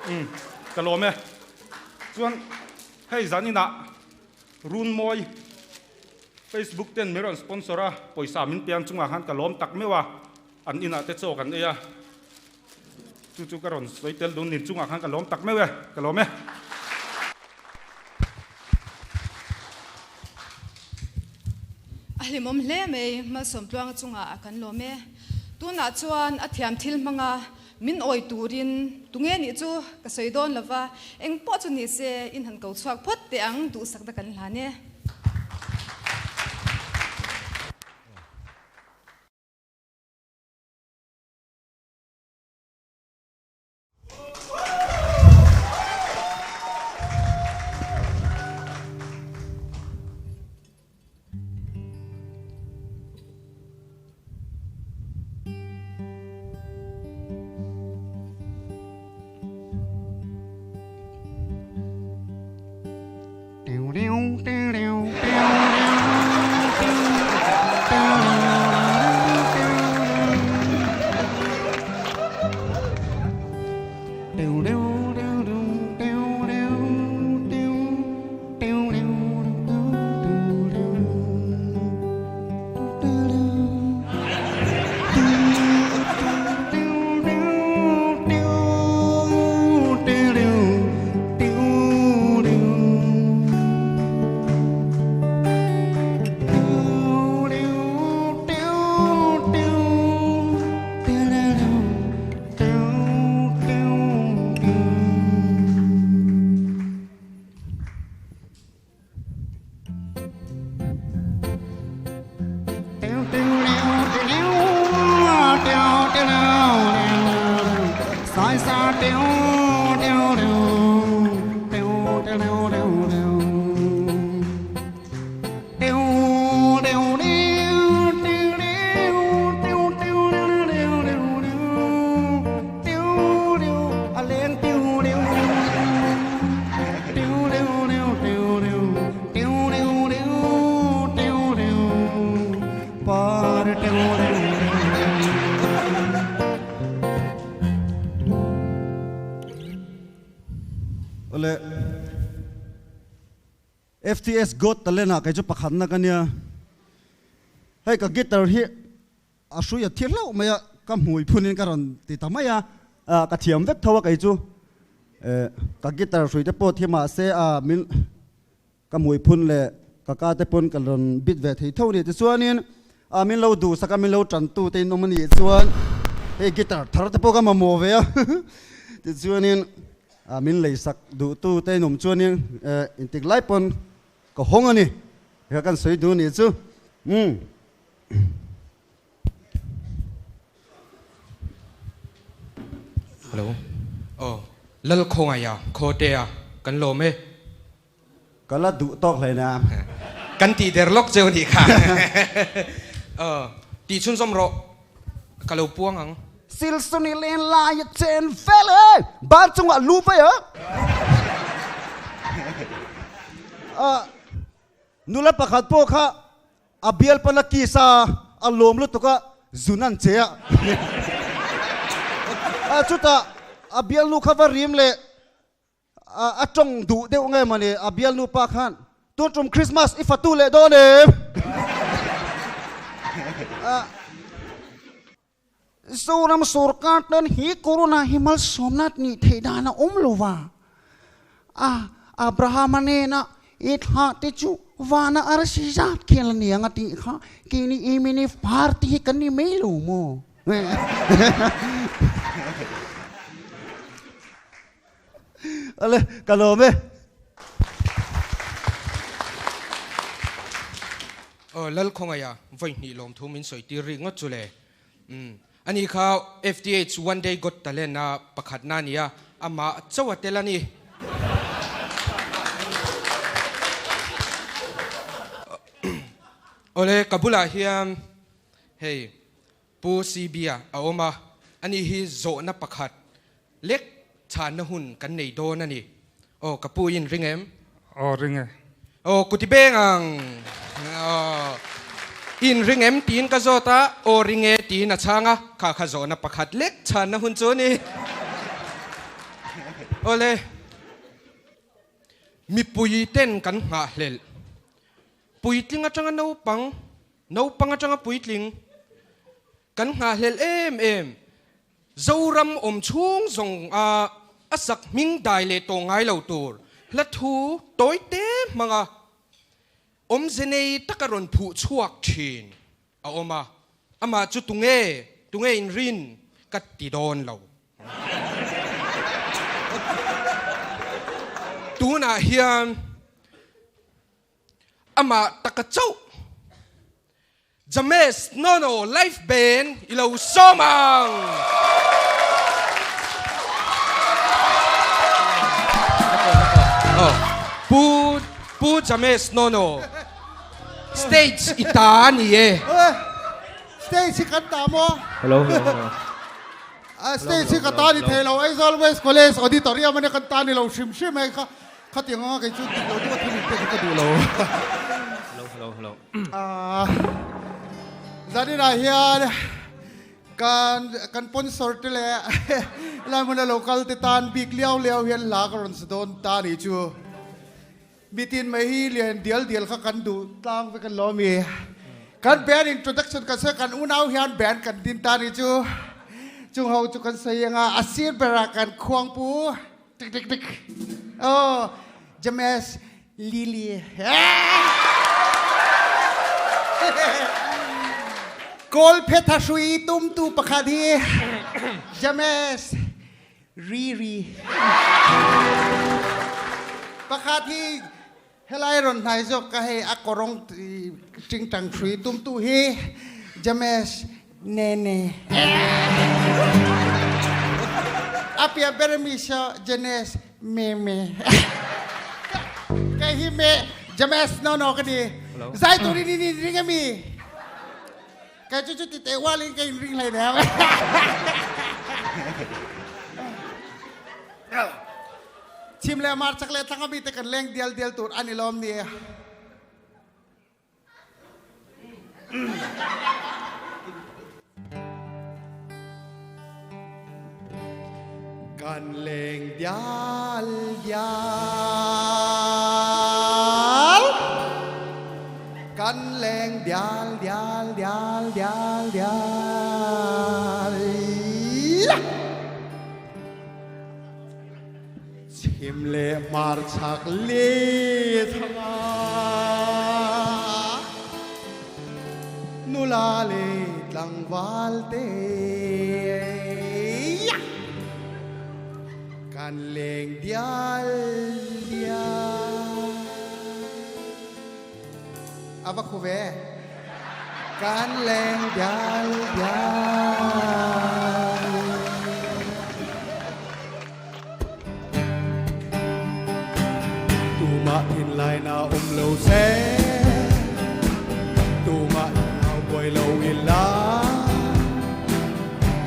Umm, ka lawm e. Chuan hei zaninah Runmawi Facebook ten min rawn sponsor a, pawisa min pe ang chungah khan ka lawm tak meuh a, an inah te chaw kan ei a, chu chu ka rawn sawi tel dun nin chungah khan ka lawm tak meuh e, ka lawm e. A hlimawm hle mai, Malsawmtluanga chungah a kan lawm e. Tunah chuan a thiam thil hmanga min awi turin tunge nih chu ka sawi dawn lova, eng pawh chu ni se in han ko chhuak phawt teh ang duhsakna kan hlan e. Awle FTS Got Talent ah kei chu pakhatna ka nia. Hei ka guitar hi a hrui a thi hlauh mai a, ka hmui phunin ka rawn ti ta mai a, ka thiam vek tho a kei chu. Ka guitar hrui te pawh thi mah se a min ka hmui phun leh ka ka te pawn ka rawn bit ve thei tho a ni. Tichuanin a min lo duhsak a min lo tantu te in awm a nih chuan hei guitar thar te pawh ka mamawh ve a tichuanin a min leisak duhtu te in awm chuanin intik lai pawn ka hawng a ni. Hei kan sawi duh a nih chu. Umm. Hello. Aw, Lal Khawngaia, Khawtea, kan lawm e. Ka la duh tawk hle na. Kan tih der lawk cheu nih kha. Aw, tih chhunzawm rawh, ka lo puang ang. Silsuni len lai a chen fel e, ban chungah lu vai a. Nula pakhat pawh kha A bialpan a kiss a, a lawm lutuk a, zun an che a. Chutah a bialnu kha va rim leh a tawng duh deuh nge mawni a bialnu pa khan, Tun tum Christmas i fatu leh dawn em? Zoram sorkar tan hi corona hi malsawmna nih theih dan a awm lo va. A Abrahama nena i thlah te chu vana arsi zat khel a ni ang a tih kha keini MNF party hi kan ni mai lo maw? Ale, ka lawm e. Aw Lalkhawngaia vawi hnih lawmthu min sawi tir rik ngawt chu le. Umm ani kha FTH One Day Got Talent a pakhatna a ni a, amah chauh a tel a ni. Awle, ka bulah hian hei Pu CB-a a awm a, ani hi zawhna pakhat lek chhanna hun kan nei dawn a ni. Aw, ka pu in ring em? Aw, ring e. Aw, kuti beng ang. Aw, in ring em tiin ka zawt a, aw ring e tiin a chhang a, kha kha zawhna pakhat lek chhanna hun chu a ni. Awle, mipui ten kan nghahhlelh. Puitling atanga naupang, naupang atanga puitling kan nghahhlelh em em. Zoram awm chhung zawng a a sak hming dai leh tawh ngai lo tur hla thu tawi te hmanga awmze nei taka rawn phuh chhuak thin a awm a, amah chu tunge, tunge inrin ka ti dawn lo. Tunah hian amah taka chauh James Nono live band i lo sawm ang. Pu Pu James Nono stage i ta a ni e. Stage hi kan ta maw? Hello hello hello. Stage hi ka ta ni thei lo Aizawl West College Auditorium ania kan ta ni lo hrim hrim hei kha khatiang anga kei chu dik lo deuh a thil inpek hi ka duh lo. Hello hello hello. Zaninah hian kan kan sponsor te leh helai hmuna lo kal te tan bik liau liau hian hla ka rawn sa dawn ta nih chu. Mitin mai hi lian dial dial kha kan duh tlang vek an lo ami. Kan band introduction kan sawi kan unau hian band kan din ta nih chu. Chung ho chu kan sawi anga a sir berah kan khuangpu tik tik tik aw James Lily Kawl phetha hrui tumtu pakhat hi James Riri pakhat hi helai rawn hnai zawk ka hei a kawrawng tingtang hrui tumtu hi James Nene a piah ber mi saw Janes Meme Kei hi me James no no ka ni. Zai turin in in ring ami. Kei chu chu ti te walin ka in ring hlei nem. Chim le mar chak le thlang ami te kan leng dial dial tur ani lom ni. Kan leng dial dial Kan leng dial dial dial dial dial Chhim leh hmarchhak lithanga nula leh tlangval te kan leng dial dial. A va khu ve. Kan leng dial dial. Tumah thinlai na um lo se Tumah in hau buai lo ila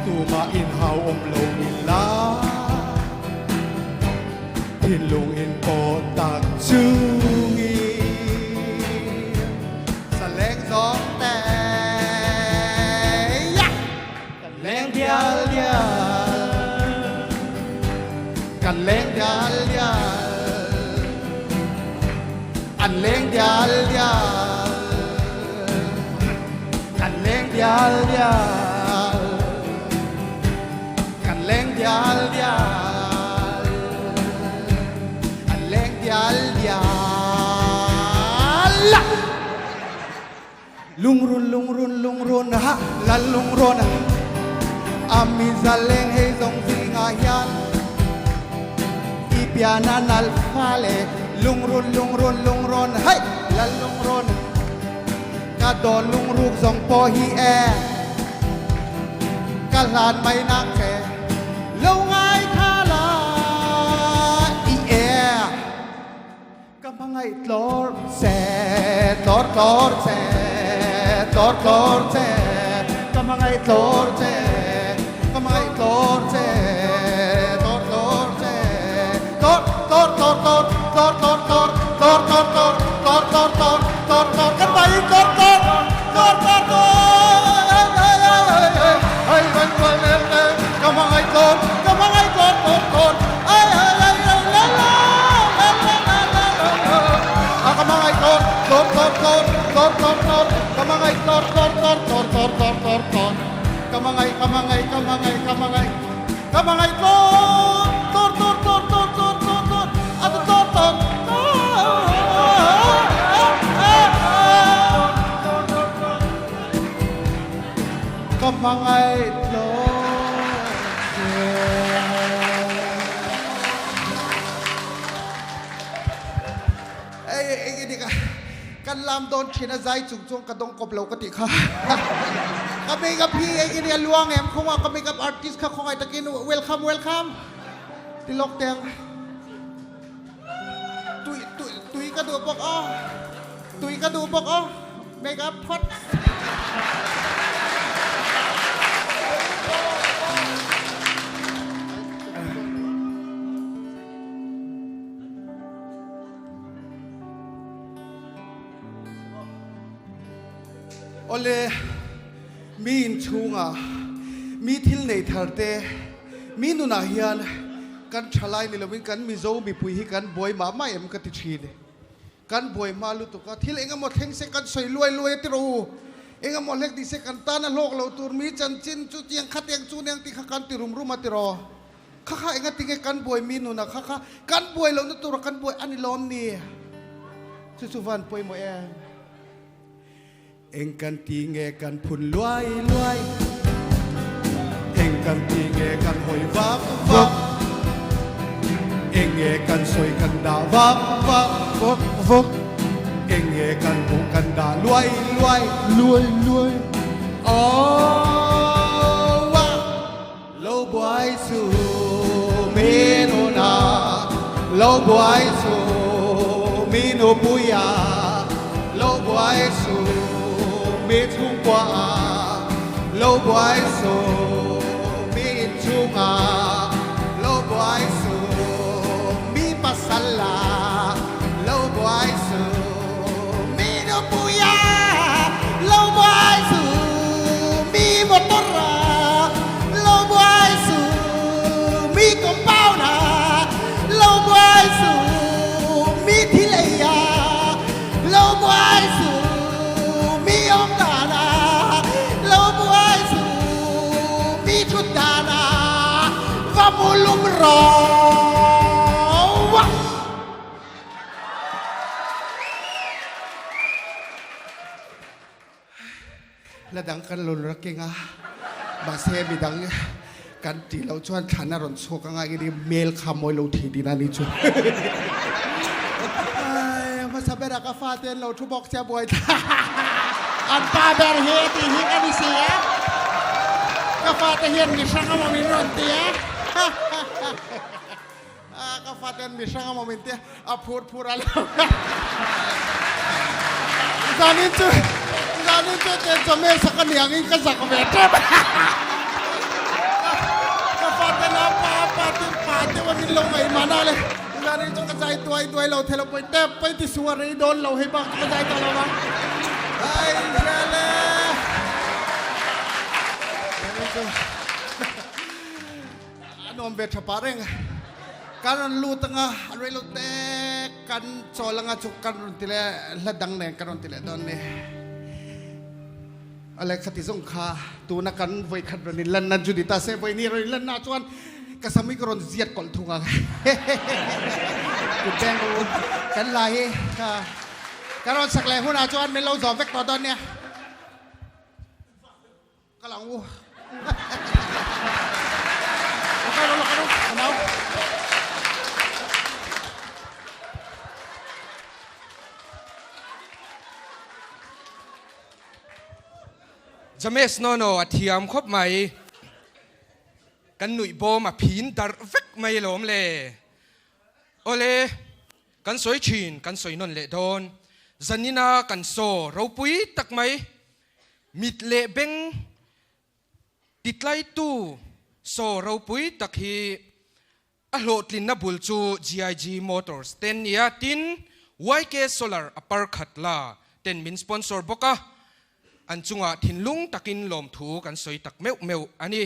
Tumah in hau um lo ila Thinlung in pawh tak chungin Saleng zawng te Kan leng dial dial Kan leng dial dial An leng dial dial Kan leng dial dial Kan leng dial dial An leng dial dial Lungrun lungrun lungrun ha lal lungrun A mi zaleng hei zawng zingah hian I piana nal fa le Lungrun lungrun lungrun hei lal lungrun Ka dawn lungruk zawng pawh hi e Ka hlan mai nak che Lo ngaithla la i e Ka hmangaih tlawr che tlawr tlawr che. tlawr tlawr che ka hmangaih tlawr che ka hmangaih tlawr che tlawr tlawr che tlawr tlawr tlawr tlawr tlawr tlawr tlawr tlawr tlawr tlawr tlawr tlawr tlawr tlawr tlawr kan vaiin tlawr tlawr tlawr tlawr tlawr ai ai ai ai ai ai ai ai ai ai ka hmangaih tlawr ka hmangaih tlawr tlawr tlawr ai ai ai ai la la la la la la la la a ka hmangaih tlawr tlawr tlawr tlawr tlawr tlawr tlawr ka hmangaih tlawr tlawr tlawr tlawr tlawr tlawr tlawr tlawr ka hmangaih ka hmangaih ka hmangaih ka hmangaih ka hmangaih tlawr tlawr tlawr tlawr tlawr tlawr tlawr tlawr a tu tlawr tlawr ka hmangaih tlawr che. Ei eng i dik a, kan lam dawn thin a zai chung chuan ka dawng kawp lo ka tih kha. Ka makeup hi eng i nia luang em khawnga ka makeup artist kha khawngaih takin welcome welcome ti lawk teng. Tui tui tui ka duh bawk aw tui ka duh bawk aw makeup phawt. Awle, mi inchhunga mi thil nei thar te, mi nunah hian kan thalai ni lovin kan Mizo mipui hi kan buai mah mah em ka ti thin. Kan buai hma lutuk a, thil engemaw thleng se kan sawi luai luai a ti rawh u. Engemaw hlek ni se kan tan a hlawk lo tur mi chanchin chu tiang khatiang chu aniang tih kha kan ti rum rum a ti rawh. Kha kha enga tinge kan buai mi nuna kha kha kan buai lohna tura kan buai a ni lawm ni? Chu chu van pawimawh em? Eng kan ti nge kan phun luai luai Eng kan ti nge kan hawi vak vak Eng nge kan sawi kan dah vak vak vak vak Eng nge kan hmuh kan dah luai luai luai luai Aww ah Lo buai su mi nu na Lo buai su mi nu puia Lo buai su mi chhungkua Lo buai su mi inchhunga Lo buai su mi pasal la Lo buai su mi nu puia Lo buai su mi motor a Lo buai su mi compound a Lo buai su mi thil ei a Lo buai su mi awm dan a Lo buai su mi thut dan a Va mu lum rawh a. La dang kan lo la keng a, mahse midang kan tih loh chuan thlan a rawn chhuak anga i mail kha mawi lo thei tihna ni chu. Ai, hmasa berah ka fate an lo thu bawk sia buai thla. An pa ber hi a tih hi ka ni si a, ka fate hian mi hrang a maw min rawn ti a. A ka faten mi hrang a maw min tia a phur phur a lo. Zanin chu zanin chu ten chawhmeh sak a niang in ka zak ve tep. Ka faten a pa pa tin pa deuh a min lo ngaih mahna le. Zanin chu ka zai tuai tuai lo thei lo pawi tep pawi ti suh a rei dawn lo hei bak chu ka zai tawh lo vang. Ai Zele. Zanin chu. A nuam ve tha pah reng. Kan rawn lut anga a rei lo te kan chawl anga chu kan rawn ti leh hla dang nen kan rawn ti leh dawn ni. Awle khati zawng kha tuna kan vawi khat rawn in lan nan chu ni ta se vawi ni rawn in lan na chuan ka sam hi ka rawn ziat kawlh thung ang. Kut beng ru kan la hi ka rawn sak leh hunah chuan min lo zawm vek tawh dawn nia. Kal ang u. Kal rawh kal rawh ka nau. James Nono a thiam khawp mai. Kan nuih bawm a phin darh vek mai lawm le. Awle, kan sawi thin, kan sawi nawn leh dawn. Zanina kan saw ropui tak mai. Mit leh beng titlaitu show ropui tak hi a hlawhtlinna bul chu GIG Motors ten nia tin YK Solar a par khat la ten min sponsor bawk a, an chungah thinlung takin lawmthu kan sawi tak meuh meuh a ni.